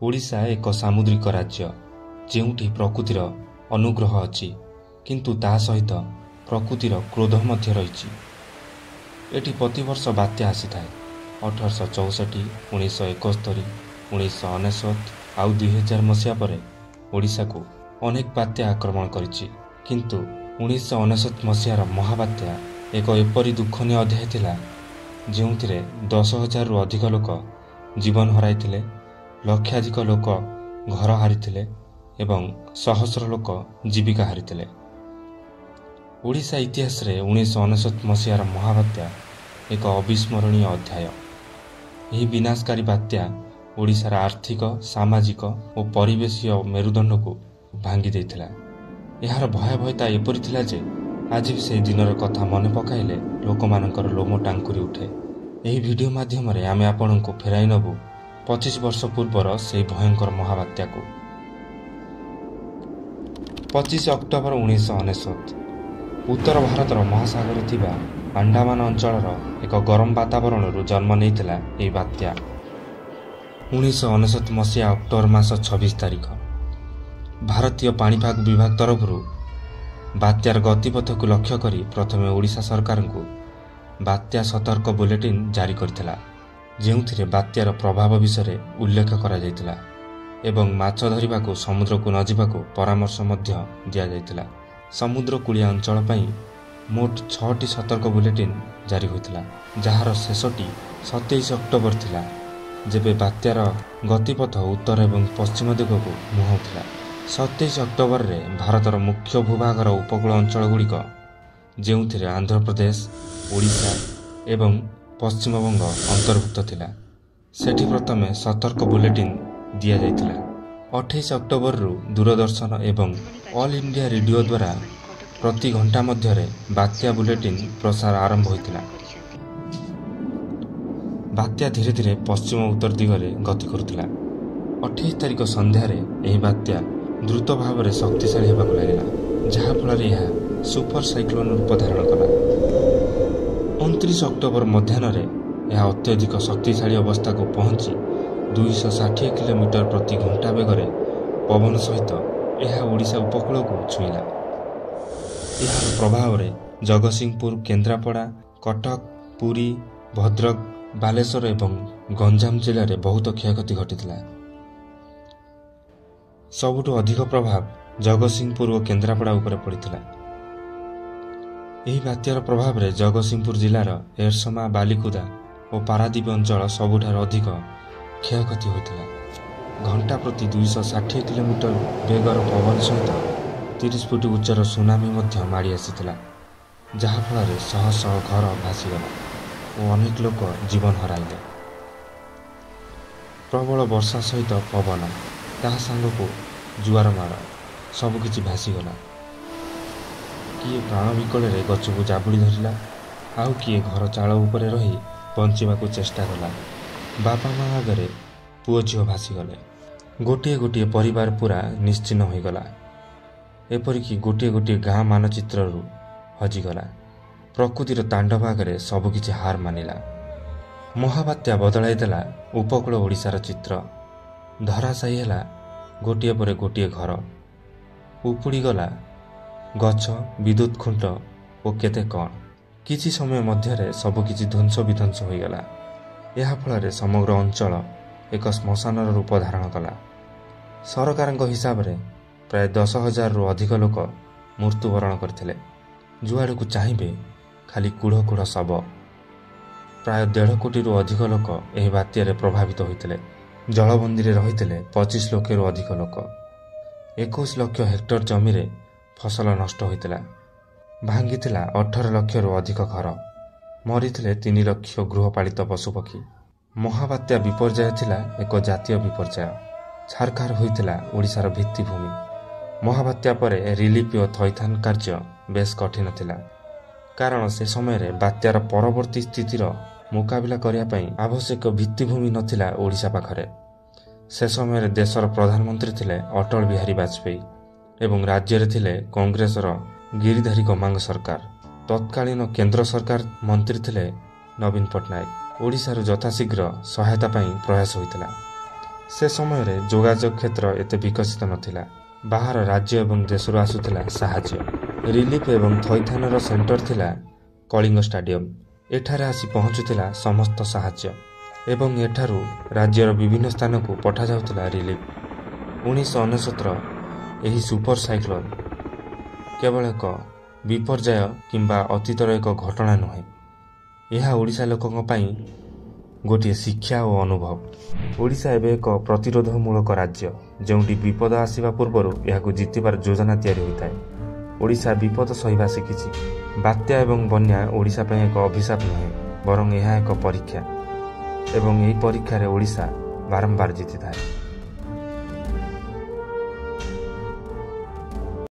ଓଡ଼ିଶା ଏକ ସାମୁଦ୍ରିକ ରାଜ୍ୟ, ଯେଉଁଠି ପ୍ରକୃତିର ଅନୁଗ୍ରହ ଅଛି, କିନ୍ତୁ ତା ସହିତ ପ୍ରକୃତିର କ୍ରୋଧ ମଧ୍ୟ ରହିଛି। ଏଠି ପ୍ରତିବର୍ଷ ବାତ୍ୟା ଆସିଥାଏ। 1864, 1971, 1999 ଆଉ 2000 ମସିହା ପରେ ଓଡ଼ିଶାକୁ ଅନେକ ବାତ୍ୟା ଆକ୍ରମଣ କରିଛି। କିନ୍ତୁ 1999 ମସିହାର ମହାବାତ୍ୟା ଏକ ଏପରି ଦୁଃଖନୀୟ ଅଧ୍ୟାୟ ଥିଲା, ଯେଉଁଥିରେ 10,000ରୁ ଅଧିକ ଲୋକ ଜୀବନ ହରାଇଥିଲେ, ଲକ୍ଷାଧିକ ଲୋକ ଘର ହାରିଥିଲେ ଏବଂ ସହସ୍ର ଲୋକ ଜୀବିକା ହାରିଥିଲେ। ଓଡ଼ିଶା ଇତିହାସରେ 1999 ମସିହାର ମହାବାତ୍ୟା ଏକ ଅବିସ୍ମରଣୀୟ ଅଧ୍ୟାୟ। ଏହି ବିନାଶକାରୀ ବାତ୍ୟା ଓଡ଼ିଶାର ଆର୍ଥିକ, ସାମାଜିକ ଓ ପରିବେଶୀୟ ମେରୁଦଣ୍ଡକୁ ଭାଙ୍ଗି ଦେଇଥିଲା। ଏହାର ଭୟାବହତା ଏପରି ଥିଲା ଯେ ଆଜି ବି ସେହି ଦିନର କଥା ମନେ ପକାଇଲେ ଲୋକମାନଙ୍କର ଲୋମ ଟାଙ୍କୁରି ଉଠେ। ଏହି ଭିଡ଼ିଓ ମାଧ୍ୟମରେ ଆମେ ଆପଣଙ୍କୁ ଫେରାଇ ନେବୁ 25 ବର୍ଷ ପୂର୍ବର ସେହି ଭୟଙ୍କର ମହାବାତ୍ୟାକୁ। 25 ଅକ୍ଟୋବର 1999, ଉତ୍ତର ଭାରତର ମହାସାଗରରେ ଥିବା ଆଣ୍ଡାମାନ ଅଞ୍ଚଳର ଏକ ଗରମ ବାତାବରଣରୁ ଜନ୍ମ ନେଇଥିଲା ଏହି ବାତ୍ୟା। 1999 ମସିହା ଅକ୍ଟୋବର ମାସ 26 ତାରିଖ ଭାରତୀୟ ପାଣିପାଗ ବିଭାଗ ତରଫରୁ ବାତ୍ୟାର ଗତିପଥକୁ ଲକ୍ଷ୍ୟ କରି ପ୍ରଥମେ ଓଡ଼ିଶା ସରକାରଙ୍କୁ ବାତ୍ୟା ସତର୍କ ବୁଲେଟିନ୍ ଜାରି କରିଥିଲା, ଯେଉଁଥିରେ ବାତ୍ୟାର ପ୍ରଭାବ ବିଷୟରେ ଉଲ୍ଲେଖ କରାଯାଇଥିଲା ଏବଂ ମାଛ ଧରିବାକୁ ସମୁଦ୍ରକୁ ନଯିବାକୁ ପରାମର୍ଶ ମଧ୍ୟ ଦିଆଯାଇଥିଲା। ସମୁଦ୍ରକୂଳିଆ ଅଞ୍ଚଳ ପାଇଁ ମୋଟ 6ଟି ସତର୍କ ବୁଲେଟିନ୍ ଜାରି ହୋଇଥିଲା, ଯାହାର ଶେଷଟି 27 ଅକ୍ଟୋବର ଥିଲା, ଯେବେ ବାତ୍ୟାର ଗତିପଥ ଉତ୍ତର ଏବଂ ପଶ୍ଚିମ ଦିଗକୁ ମୁହାଁଉଥିଲା। 27 ଅକ୍ଟୋବରରେ ଭାରତର ମୁଖ୍ୟ ଭୂଭାଗର ଉପକୂଳ ଅଞ୍ଚଳଗୁଡ଼ିକ, ଯେଉଁଥିରେ ଆନ୍ଧ୍ରପ୍ରଦେଶ, ଓଡ଼ିଶା ଏବଂ ପଶ୍ଚିମବଙ୍ଗ ଅନ୍ତର୍ଭୁକ୍ତ ଥିଲା, ସେଠି ପ୍ରଥମେ ସତର୍କ ବୁଲେଟିନ୍ ଦିଆଯାଇଥିଲା। 28 ଅକ୍ଟୋବରରୁ ଦୂରଦର୍ଶନ ଏବଂ ଅଲ୍ ଇଣ୍ଡିଆ ରେଡିଓ ଦ୍ୱାରା ପ୍ରତି ଘଣ୍ଟା ମଧ୍ୟରେ ବାତ୍ୟା ବୁଲେଟିନ୍ ପ୍ରସାର ଆରମ୍ଭ ହୋଇଥିଲା। ବାତ୍ୟା ଧୀରେ ଧୀରେ ପଶ୍ଚିମ ଉତ୍ତର ଦିଗରେ ଗତି କରୁଥିଲା। 28 ତାରିଖ ସନ୍ଧ୍ୟାରେ ଏହି ବାତ୍ୟା ଦ୍ରୁତ ଭାବରେ ଶକ୍ତିଶାଳୀ ହେବାକୁ ଲାଗିଲା, ଯାହାଫଳରେ ଏହା ସୁପର ସାଇକ୍ଲୋନ୍ ରୂପ ଧାରଣ କଲା। 29 ଅକ୍ଟୋବର ମଧ୍ୟାହ୍ନରେ ଏହା ଅତ୍ୟଧିକ ଶକ୍ତିଶାଳୀ ଅବସ୍ଥାକୁ ପହଞ୍ଚି 260 କିଲୋମିଟର ପ୍ରତି ଘଣ୍ଟା ବେଗରେ ପବନ ସହିତ ଏହା ଓଡ଼ିଶା ଉପକୂଳକୁ ଛୁଇଁଲା। ଏହାର ପ୍ରଭାବରେ ଜଗତସିଂହପୁର, କେନ୍ଦ୍ରାପଡ଼ା, କଟକ, ପୁରୀ, ଭଦ୍ରକ, ବାଲେଶ୍ୱର ଏବଂ ଗଞ୍ଜାମ ଜିଲ୍ଲାରେ ବହୁତ କ୍ଷୟକ୍ଷତି ଘଟିଥିଲା। ସବୁଠୁ ଅଧିକ ପ୍ରଭାବ ଜଗତସିଂହପୁର ଓ କେନ୍ଦ୍ରାପଡ଼ା ଉପରେ ପଡ଼ିଥିଲା। ଏହି ବାତ୍ୟାର ପ୍ରଭାବରେ ଜଗତସିଂହପୁର ଜିଲ୍ଲାର ଏରସମା, ବାଲିକୁଦା ଓ ପାରାଦ୍ୱୀପ ଅଞ୍ଚଳ ସବୁଠାରୁ ଅଧିକ କ୍ଷୟକ୍ଷତି ହୋଇଥିଲା। ଘଣ୍ଟା ପ୍ରତି 260 କିଲୋମିଟର ବେଗର ପବନ ସହିତ 30 ଫୁଟ ଉଚ୍ଚର ସୁନାମି ମଧ୍ୟ ମାଡ଼ି ଆସିଥିଲା, ଯାହାଫଳରେ ଶହ ଶହ ଘର ଭାସିଗଲା ଓ ଅନେକ ଲୋକ ଜୀବନ ହରାଇଲେ। ପ୍ରବଳ ବର୍ଷା ସହିତ ପବନ, ତାହା ସାଙ୍ଗକୁ ଜୁଆର ମାଡ଼, ସବୁକିଛି ଭାସିଗଲା। କିଏ ପ୍ରାଣ ବିକଳରେ ଗଛକୁ ଜାବୁଡ଼ି ଧରିଲା, ଆଉ କିଏ ଘର ଚାଳ ଉପରେ ରହି ବଞ୍ଚିବାକୁ ଚେଷ୍ଟା କଲା। ବାପା ମା ଆଗରେ ପୁଅ ଝିଅ ଭାସିଗଲେ। ଗୋଟିଏ ଗୋଟିଏ ପରିବାର ପୁରା ନିଶ୍ଚିହ୍ନ ହୋଇଗଲା। ଏପରିକି ଗୋଟିଏ ଗୋଟିଏ ଗାଁ ମାନଚିତ୍ରରୁ ହଜିଗଲା। ପ୍ରକୃତିର ତାଣ୍ଡବ ଆଗରେ ସବୁକିଛି ହାର ମାନିଲା। ମହାବାତ୍ୟା ବଦଳାଇ ଦେଲା ଉପକୂଳ ଓଡ଼ିଶାର ଚିତ୍ର। ଧରାଶାୟୀ ହେଲା ଗୋଟିଏ ପରେ ଗୋଟିଏ ଘର, ଉପୁଡ଼ିଗଲା ଗଛ, ବିଦ୍ୟୁତ ଖୁଣ୍ଟ ଓ କେତେ କ'ଣ। କିଛି ସମୟ ମଧ୍ୟରେ ସବୁକିଛି ଧ୍ୱଂସ ବିଧ୍ୱଂସ ହୋଇଗଲା। ଏହାଫଳରେ ସମଗ୍ର ଅଞ୍ଚଳ ଏକ ଶ୍ମଶାନର ରୂପ ଧାରଣ କଲା। ସରକାରଙ୍କ ହିସାବରେ ପ୍ରାୟ 10,000ରୁ ଅଧିକ ଲୋକ ମୃତ୍ୟୁବରଣ କରିଥିଲେ। ଯୁଆଡ଼କୁ ଚାହିଁବେ ଖାଲି କୁଢ଼ କୁଢ଼ ଶବ। ପ୍ରାୟ 1.5 କୋଟିରୁ ଅଧିକ ଲୋକ ଏହି ବାତ୍ୟାରେ ପ୍ରଭାବିତ ହୋଇଥିଲେ। ଜଳବନ୍ଦୀରେ ରହିଥିଲେ 25 ଲକ୍ଷରୁ ଅଧିକ ଲୋକ। 21 ଲକ୍ଷ ହେକ୍ଟର ଜମିରେ ଫସଲ ନଷ୍ଟ ହୋଇଥିଲା। ଭାଙ୍ଗିଥିଲା 18 ଲକ୍ଷରୁ ଅଧିକ ଘର। ମରିଥିଲେ 3 ଲକ୍ଷ ଗୃହପାଳିତ ପଶୁପକ୍ଷୀ। ମହାବାତ୍ୟା ବିପର୍ଯ୍ୟୟ ଥିଲା ଏକ ଜାତୀୟ ବିପର୍ଯ୍ୟୟ। ଛାରଖାର ହୋଇଥିଲା ଓଡ଼ିଶାର ଭିତ୍ତିଭୂମି। ମହାବାତ୍ୟା ପରେ ରିଲିଫ ଓ ଥଇଥାନ କାର୍ଯ୍ୟ ବେଶ୍ କଠିନ ଥିଲା, କାରଣ ସେ ସମୟରେ ବାତ୍ୟାର ପରବର୍ତ୍ତୀ ସ୍ଥିତିର ମୁକାବିଲା କରିବା ପାଇଁ ଆବଶ୍ୟକ ଭିତ୍ତିଭୂମି ନଥିଲା ଓଡ଼ିଶା ପାଖରେ। ସେ ସମୟରେ ଦେଶର ପ୍ରଧାନମନ୍ତ୍ରୀ ଥିଲେ ଅଟଳ ବିହାରୀ ବାଜପେୟୀ ଏବଂ ରାଜ୍ୟରେ ଥିଲେ କଂଗ୍ରେସର ଗିରିଧାରୀ ଗମାଙ୍ଗ ସରକାର। ତତ୍କାଳୀନ କେନ୍ଦ୍ର ସରକାର ମନ୍ତ୍ରୀ ଥିଲେ ନବୀନ ପଟ୍ଟନାୟକ। ଓଡ଼ିଶାରୁ ଯଥାଶୀଘ୍ର ସହାୟତା ପାଇଁ ପ୍ରୟାସ ହୋଇଥିଲା। ସେ ସମୟରେ ଯୋଗାଯୋଗ କ୍ଷେତ୍ର ଏତେ ବିକଶିତ ନଥିଲା। ବାହାର ରାଜ୍ୟ ଏବଂ ଦେଶରୁ ଆସୁଥିଲା ସାହାଯ୍ୟ। ରିଲିଫ୍ ଏବଂ ଥଇଥାନର ସେଣ୍ଟର ଥିଲା କଳିଙ୍ଗ ଷ୍ଟାଡିୟମ। ଏଠାରେ ଆସି ପହଞ୍ଚୁଥିଲା ସମସ୍ତ ସାହାଯ୍ୟ ଏବଂ ଏଠାରୁ ରାଜ୍ୟର ବିଭିନ୍ନ ସ୍ଥାନକୁ ପଠାଯାଉଥିଲା ରିଲିଫ୍। 1999ର ଏହି ସୁପର ସାଇକ୍ଲୋନ୍ କେବଳ ଏକ ବିପର୍ଯ୍ୟୟ କିମ୍ବା ଅତୀତର ଏକ ଘଟଣା ନୁହେଁ, ଏହା ଓଡ଼ିଶା ଲୋକଙ୍କ ପାଇଁ ଗୋଟିଏ ଶିକ୍ଷା ଓ ଅନୁଭବ। ଓଡ଼ିଶା ଏବେ ଏକ ପ୍ରତିରୋଧମୂଳକ ରାଜ୍ୟ, ଯେଉଁଠି ବିପଦ ଆସିବା ପୂର୍ବରୁ ଏହାକୁ ଜିତିବାର ଯୋଜନା ତିଆରି ହୋଇଥାଏ। ଓଡ଼ିଶା ବିପଦ ସହିବା ଶିଖିଛି। ବାତ୍ୟା ଏବଂ ବନ୍ୟା ଓଡ଼ିଶା ପାଇଁ ଏକ ଅଭିଶାପ ନୁହେଁ, ବରଂ ଏହା ଏକ ପରୀକ୍ଷା, ଏବଂ ଏହି ପରୀକ୍ଷାରେ ଓଡ଼ିଶା ବାରମ୍ବାର ଜିତିଥାଏ।